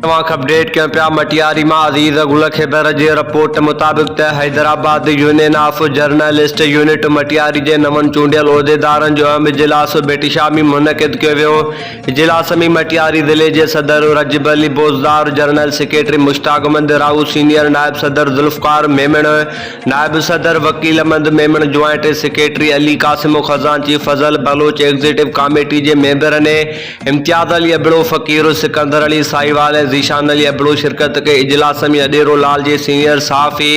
توهان کي اپڊيٽ ڪيون پيا مٽياري مان عزيز گل خيبر جي رپورٽ مطابق ته Hyderabad union of journalist unit Matiari جي نون چونڊيل عهديدارن جو اهم اجلاس ڀٽ شاهه ۾ منعقد ڪيو ويو اجلاس ۾ مٽياري ضلعي جي صدر Rajab Ali Bozdar general secretary Mushtaq Ahmed Rahu senior نائب صدر ذوالفقار ميمڻ نائب صدر وڪيل احمد ميمڻ جوائنٽ سيڪريٽري علي قاسم خزانچي فضل بلوچ ايگزيٽو ڪاميٽي جي ميمبرن امتياز علي ابڙو، فقير سڪندر علي ساهيوال ۽ ذيشان علي ابڙو شرڪت ڪئي. اجلاس ۾ اڏيرو لال جي سينيئر صحافي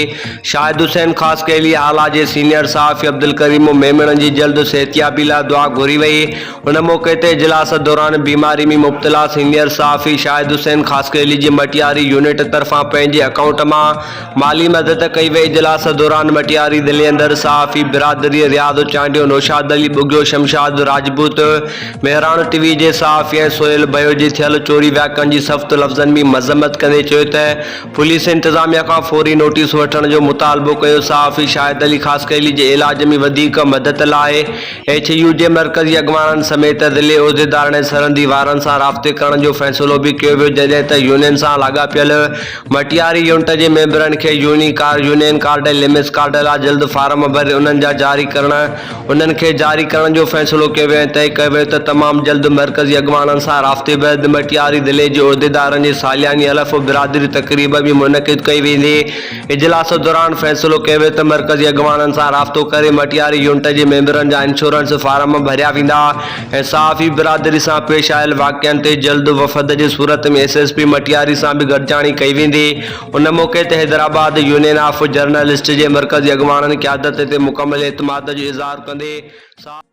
شاهد حسين خاصخيلي، هالا جي سينيئر صحافي عبدالڪريم ميمڻ جي جلد صحتيابي لاء دعا گهري وئي. ان موقعي تي اجلاس دوران بيماري ۾ مبتلا سينيئر صحافي شاهد حسين خاصخيلي جي مٽياري يونٽ طرفان پنهنجي اڪائونٽ مان مالي مدد ڪئي وئي. اجلاس دوران مٽياري ضلعي اندر صحافي برادري رياض چانڊيو، نوشاد علي ٻگهيو، شمشاد راجپوت، مهراڻ ٽي وي جي صحافي ۽ سهيل ڀيو جي ٿيل چوري واقعن جي سخت لفظن ۾ مذمت ڪندي چيو ته پوليس انتظاميا کان فوري نوٽيس وٺڻ جو مطالبو ڪيو. صحافي شاهد علي خاصخيلي جي علاج ۾ وڌيڪ مدد لاء ايڇ يو جي مرڪزي اڳواڻن سميت ضلعي عهديدارن ۽ سرندي وارن سان رابطي ڪرڻ جو فيصلو به ڪيو ويو جڏهن ته يونين سان لاڳاپيل مٽياري يونٽ جي ميمبرن کي يوني ڪار يونين ڪارڊ ۽ لمس ڪارڊ لاء جلد فارم ڀري انهن جا جاري ڪرڻ انهن کي جاري ڪرڻ جو فيصلو ڪيو ويو ۽ طئي ڪيو ويو ته تمام جلد مرڪزي اڳواڻن سان رابطي بعد مٽياري ضلعي جي عهديدارن جي سالياني حلف برادري تقريب به منعقد ڪئي ويندي. اجلاس دوران فيصلو ڪيو ويو ته مرڪزي اڳواڻن سان رابطو ڪري مٽياري يونٽ جي ميمبرن جا انشورنس فارم ڀريا ويندا ۽ صحافي برادري سان پيش آيل واقعن تي جلد وفد جي صورت ۾ ايس ايس پي مٽياري سان به گڏجاڻي ڪئي ويندي. ان موقعي تي حيدرآباد يونين آف جرنلسٽس جي مرڪزي اڳواڻن قيادت تي مڪمل اعتماد جو اظهار ڪندي صحافي.